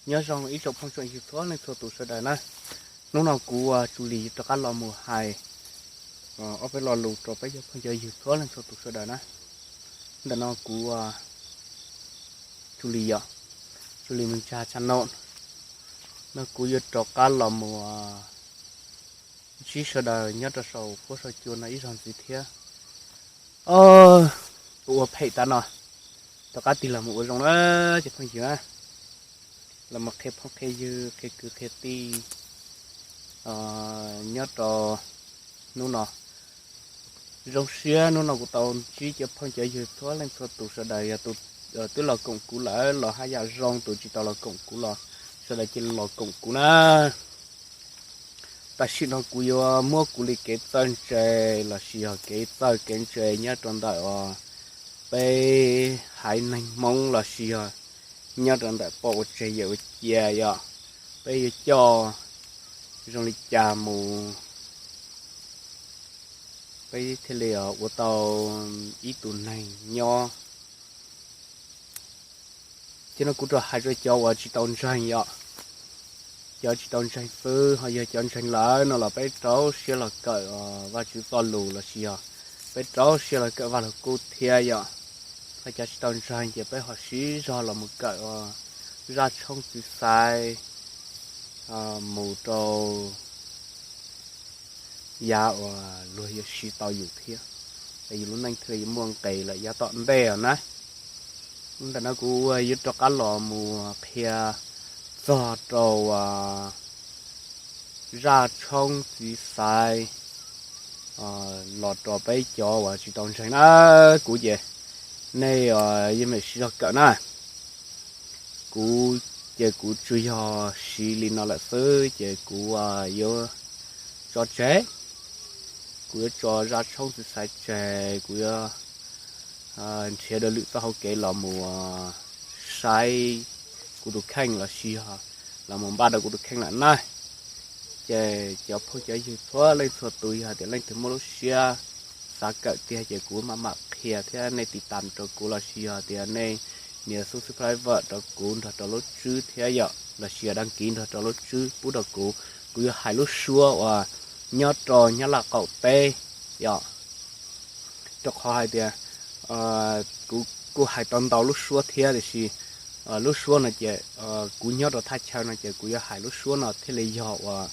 Nyob zoo ib tsoom phooj tsoom ywg txhua leej txhua tus sawv daws na. Hnub no kuv Tsu Lis yuav rov qab los mus hais ob peb lo lus rau peb cov phooj cov ywg txhua leej txhua tus sawv daws na. Ntawm no kuv Tsu Lis yom, Tsu Lis Moos Tsa channel no kuv yuav rov qab los mus ntsib sawv daws nyob rau saum huab saum cua no ib zaug ntxiv thiab. Ua phem tas no, rov qab tig los mus ua zoo na cov phooj ywg na. Los mus qhia phooj qhia ywg qhia kwv qhia tij nyob rau hnub no. Zoo siab hnub no kuv tau ntsib cov phooj cov ywg txhua leej txhua tus sawv daws, yog tus twb los koom kuv lawm los haj yam zoo, tus tsis tau los koom kuv los sawv daws cia li los koom kuv na. Tam sim no kuv yuav muab kuv li kev txawj ntse lossis yog kev txawj kev ntse nyob rau ntawm peb haiv neeg Hmoob lossis yog nyob rau ntawm poj ua tseg yawm ua cia yom, peb yuav coj zoo li cas mus peb thiaj li ua tau ib tug neeg nyob. Ces no kuv rau hais rau cov uas tsis tau ntseeg yom, cov tsis tau ntseeg xwb, ho yog cov ntseeg lawm no los peb rau siab los kawm Vajtswv txoj lus lossis yog peb rau siab los kawm Vaj Lug Kub thiab yom. Ho cov tsis tau ntseeg ces peb ho siv zog los mus kawm zaj tshoob txiv xaiv mus rau yav uas luag yuav siv tau yus thiab, es yus lub neej thiaj li yuav muaj nqis lawm yav tom ntej os na. Ntawm no kuv yuav rov qab los mus qhia txog rau zaj tshoob txiv xaiv los rau peb cov uas tsis tau ntseeg na. Kuv ces nej yeej meem siv zog kawm na. Kuv ces kuv tsuas yog siv li no lawm xwb ces kuv yuav tso tseg. Kuv yuav tso zaj tshoob txiv xaiv tseg, kuv yuav nrhiav dua lwm txoj hauv kev los mus saib kuv tus kheej lossis yog los mus npaj rau kuv tus kheej lawm na. Ces cov phooj cov ywg txhua leej txhua tus yog tias leej twg muaj lub siab xav kawm tiag ces kuv maj mam qhia thiab nej tiv tam rau kuv lossis yog tias nej nias subscribe rau kuv nrog rau lub tswb thiab yom, lossis yog đăng ký nrog rau lub tswb pub rau kuv. Kuv yuav hais lub suab uas nyob rau Nyab Laj qaum teb yom. Rau qhov hais tias kuv kuj hais tau ntau lub suab thiab tiam sis lub suab no ces kuv nyob rau thaj chaw no ces kuv yuav hais lub suab no thiaj li yog uas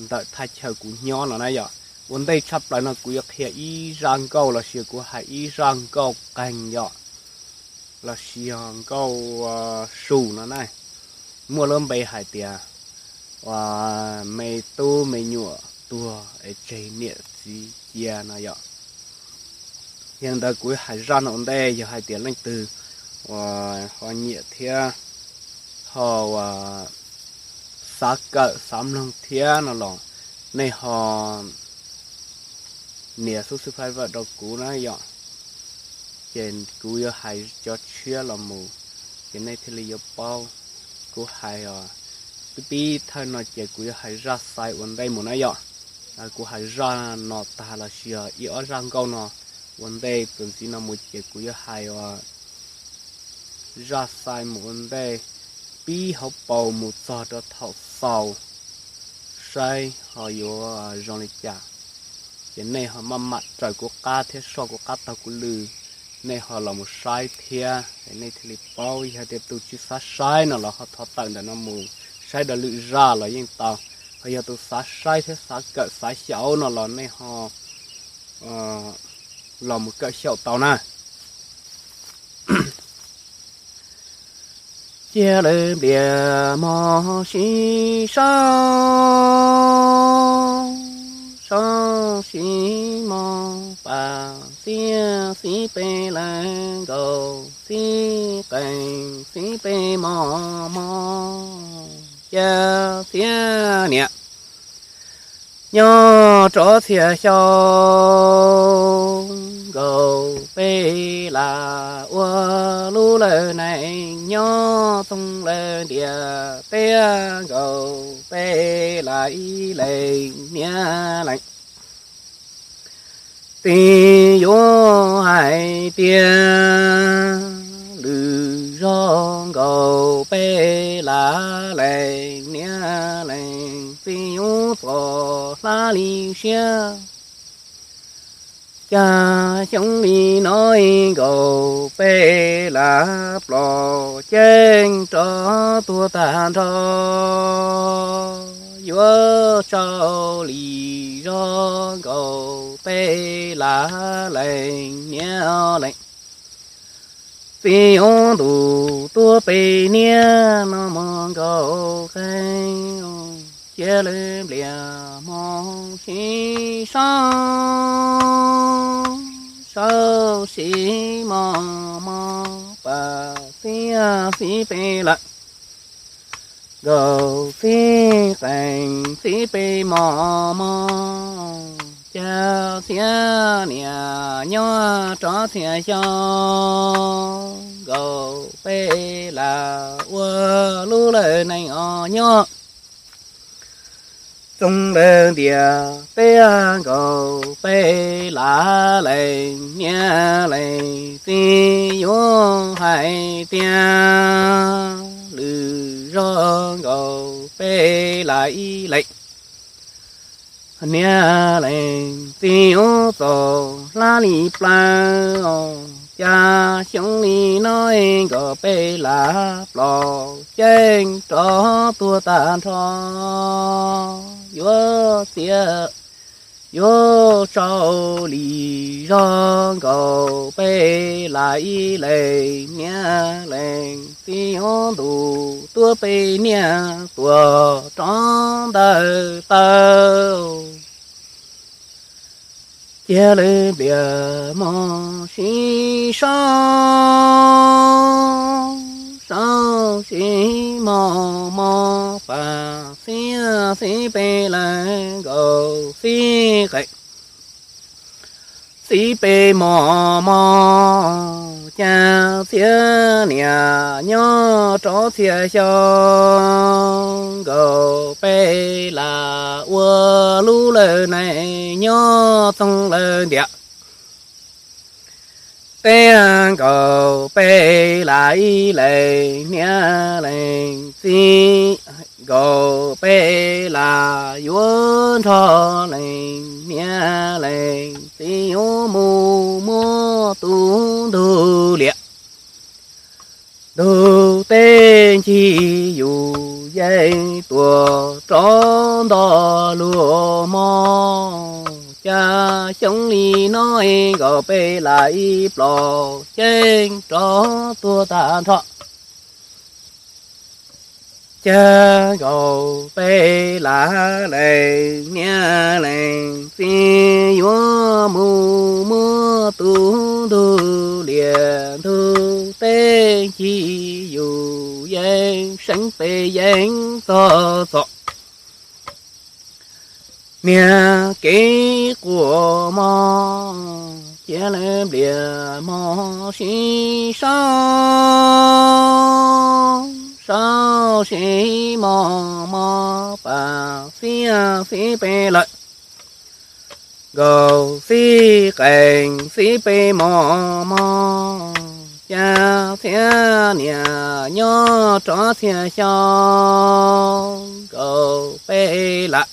ntawm thaj chaw kuv nyob no na yom. Ua ntej tshaj plaws no kuv yuav qhia ib zaj nkauj lossis kuv hais ib zaj nkauj qeeg yom, lossis yog nkauj su no na. Muaj lub npe hais tias uas me tub me nyuam tuag es tseg niam txiv cia no yom. Yog li ntawd kuv hais zaj no ua ntej, yog hais tias leej twg uas ho nyiam thiab ho uas xav kawm xav mloog thiab no los nej ho nias subscribe rau kuv na yom. Ces kuv yuav hais cov tshiab los mus ces nej thiaj li yuav paub. Kuv hais os, pib pib thawj no ces kuv yuav hais zaj xaiv ua ntej mus na yom. Kuv hais zaj no tag lossis yog ib ob zaj nkauj no ua ntej, txuas ntxiv no mus ces kuv yuav hais uas zaj xaiv mus ua ntej, pib hauv paus mus txog rau thaum xaus, saib ho yuav zoo li cas. Ces nej ho maj mam raws kuv qab thiab soj kuv qab taug kuv lw, nej ho los mus saib thiab es nej thiaj li paub. Yog tias tus tsis xav saib no los ho thov tawm ntawm no mus saib dua lwm zaj los yeej tau. Ho yog tus xav saib thiab xav kawm xav xyaum no los nej ho los mus kawm xyaum tau na. Cia lawv nplias mos sib sau, sau sib mos pas xiab xib peb lawv nkaus xib qees xib peb mos mos cia xiab niam. Nyob rov txhia xyau nkaus peb las ua lub lawv nees, nyob txoog lawv ntias tiab nkaus peb las ib leeg niam leej. Txiv yuav hais tias lwm zog nkaus peb lam lees niam lees txiv yuav txom hlab li siab. Cas xyoo li no nkaus peb lam plos ceeb rov tuag tag nrho, yuav tsau li zog nkaus peb lam lees niam lees txiv yuav ntuj tuab peb niag no mos nkaus qees, cia lawv nplias mos sib sau, sau sib mos mos pas txiv txiv peb lawm. Nkaus txiv qees txiv peb mos mos, cas txiv niam nyob rov txhia xyoo, nkaus peb lam ua lub lawm neej os nyob txoov lawm ntiag teb, nkaus peb lam lees niam lees txiv yuav hais tias lwm zog nkaus peb lam ib lees niam lees txiv yuav txom hlab li plaws, cas xyoo li no nkaus peb lam plos ceeb rov tuag tag nrho, yuav txiav yuav tsau li zog nkaus peb lam ib lees niam lees txiv yuav ntuj tuab peb niag tuag rov ntawm taw, cia lawv nplias mos sib sau, sau sib mos mos pas txiv txiv peb lawm, nkaus txiv qees txiv peb mos mos, cas txiv niam nyob rov txhia xyoo, nkaus peb lam ua lub lawm neej nyob txoov lawm ntiag teb, nkaus peb lam ib lees niam lees txiv, nkaus peb lam yuav nrog lees niam lees txiv yuav mus muab tus ntug liam ntug teb ncig yus yeej tuag rov nto luag mog, cas xyoo li no nkaus peb lam ib plos ceeb rov tuag tag nrho, cas nkaus peb lam lees niam lees txiv yuav mus muab tus ntug liam ntug teb ncig yus yeej seev peb yeej txog txom niag kev quaj mog, cia lawv nplias mos sib sau, sau sib mos mos pas txiv txiv peb lawm, nkaus txiv qees txiv peb mos mos, cas txiv niam nyob rov txhia xyoo, nkaus peb lam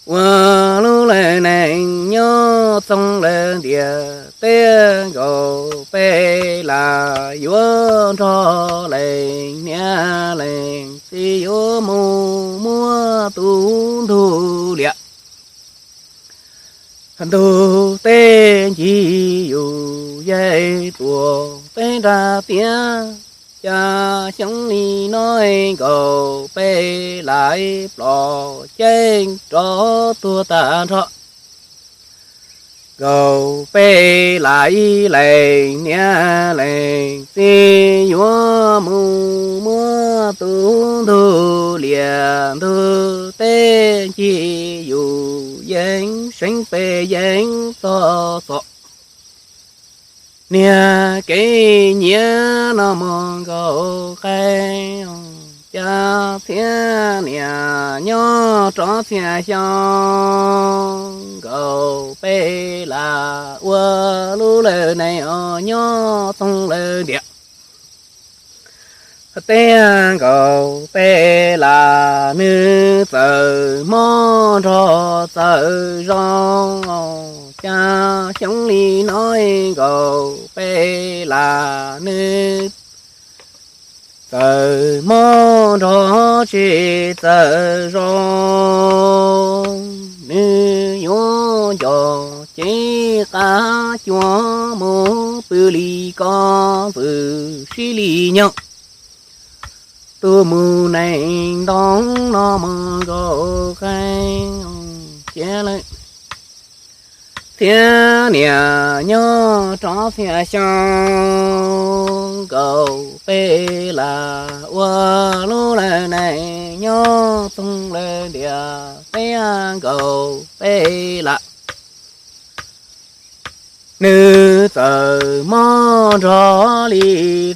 ua lub lawm neej nyob txoov lawm ntiag teb, nkaus peb lam yuav nrog lees niam lees txiv yuav mus muab tus ntug liam ntug teb ncig yus yeej tuag peb nra tiab, cas xyoo li no nkaus peb lam plos ceeb rov tuag tag nrho, nkaus peb lam ib lees niam lees txiv yuav mus muab tus ntug liam ntug teb ncig yus yeej seev peb yeej txog txom niag kev nyiam no mos nkaus qees, cas txiv niam nyob rov txhia xyoo, nkaus peb lam ua lub lawm neej os nyob txoov lawm ntiag Teb nkaus peb lam nws txawm mob nrog txawm zoo, cas xyoo li no nkaus peb lam nws txawm mob nrog tsis txawm zoo. Nws yuav nco cev qab cuav mus pw li ko ntxwm sib li nyoog, tuaj mus nees ntoo no mus nkaus qee cia lawm. Thiab niam nyob rov txhia xyoo, nkaus peb lam ua lub lawm nees nyob txoog lawm ntiaj teb nkaus peb lam. Nws txawm mob nrog li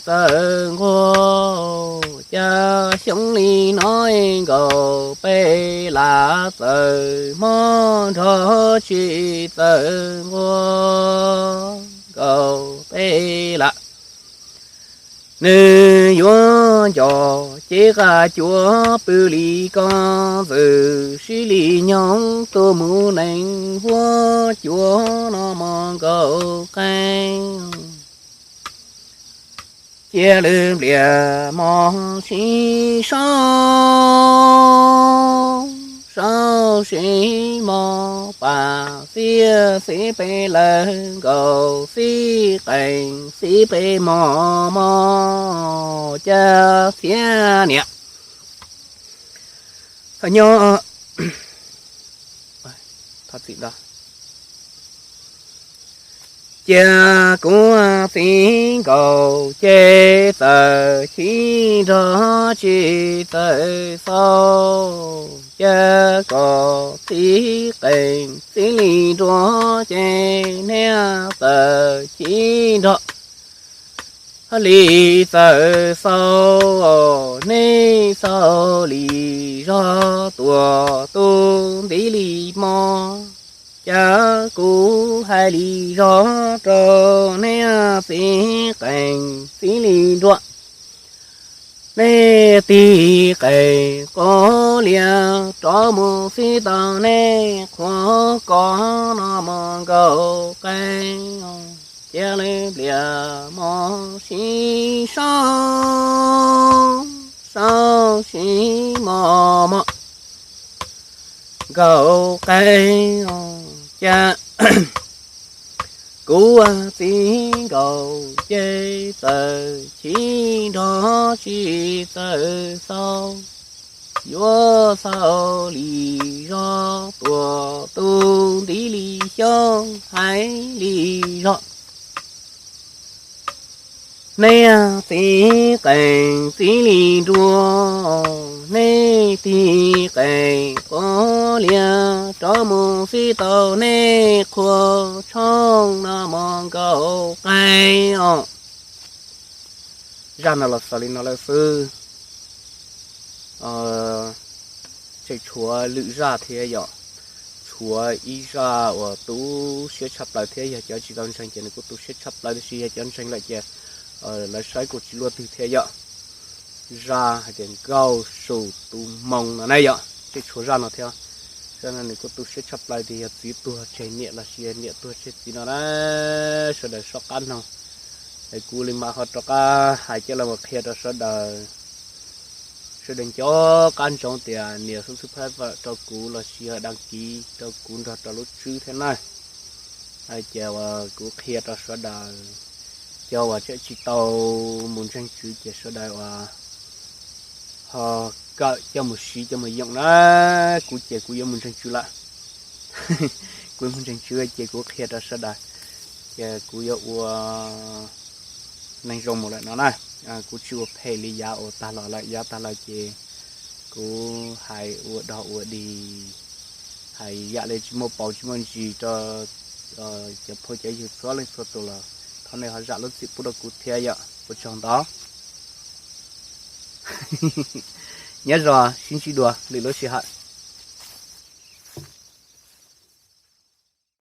txawm nquag, cas xyoo li no nkaus peb lam txawm mob nrog tsis txawm nquag nkaus peb lam. Nws yuav nco cev qab cuav pw li ko ntxwm sib li nyoog, tuaj mus nees huab cuav no mus nkaus qee cia lwm pliag mos sib sau, sau sib mos pas xiab xib peb lawm nkaus xib qees xib peb mos mos cas txhiab niam nyob cia kuv txiv nkaus ces txawm chim nrog tsis txawm xaus, cas kom txiv qees txiv li nruas ces niam txawm chim nrog li txawm xaus, nej xaus li zog tuam tu ntiv li mos, cas kuv hais li zog rau nej txiv qees txiv li nruas. Nej tig qees quav lias rov mus xib tau nej qhua kos no mus nkaus qee cia li pliag mos sib sau, sau sib mos mos nkaus qee cas kuv txiv nkaus ces txawm chim nrog tsis txawm xaus, yuav xaus li zog tuam tu ntiv li xyoob hais li zog. Nej txiv qees txiv li nruas, nej tig qees quav lias rov mus xib tau nej qhua tshooj no mus nkaus qee os. Zaj no los xaus li no lawm xwb. Tseem tshuav lwm zaj thiab yom. Tshuav ib zaj uas tu siab tshaj plaws thiab, yog cov tsis tau ntseeg ces nws kuj tu siab tshaj plaws, tab sis yog cov ntseeg lawm ces lawv saib kuj tsis luaj twg thiab yom. Zaj hais tias nkauj su tu moo no na yom, tseem tshuav zaj no thiab. Zaj no nws kuj tu siab tshaj plaws tias yog txiv tuag tseg niam los sis yog niam tuag tseg txiv no na. Sawv daws soj qab mloog, es kuv li mam ho rov qab hais coj los qhia rau sawv daws. Sawv daws nco qab ntsoov tias nias subscribe rau kuv los sis yog đăng ký rau kuv nrog rau lub tswb thiab na. Ces uas kuv qhia rau sawv daws, cov uas tseem tsis tau mus ntseeg Tswv ces sawv daws uas ho kawm coj mus siv coj mus yoom na. Kuv ces kuv yuav mus ntseeg Tswv lawm. Kuv mus ntseeg Tswv ces kuv qhia rau sawv daws, ces kuv yuav ua neeg zoo mus lawm no na. Kuv tsis ua phem li yav uas tag los lawm, yav tag los ces kuv hais ua dog ua dig, hais yam li tsis muaj paus tsis muaj ntsis rau cov phooj cov ywg txhua leej txhua tus los thov nej ho zam lub txim pub rau kuv thiab yom. Ua tsaug ntau. Nyob zoo, sib ntsib dua lwm lub sij hawm.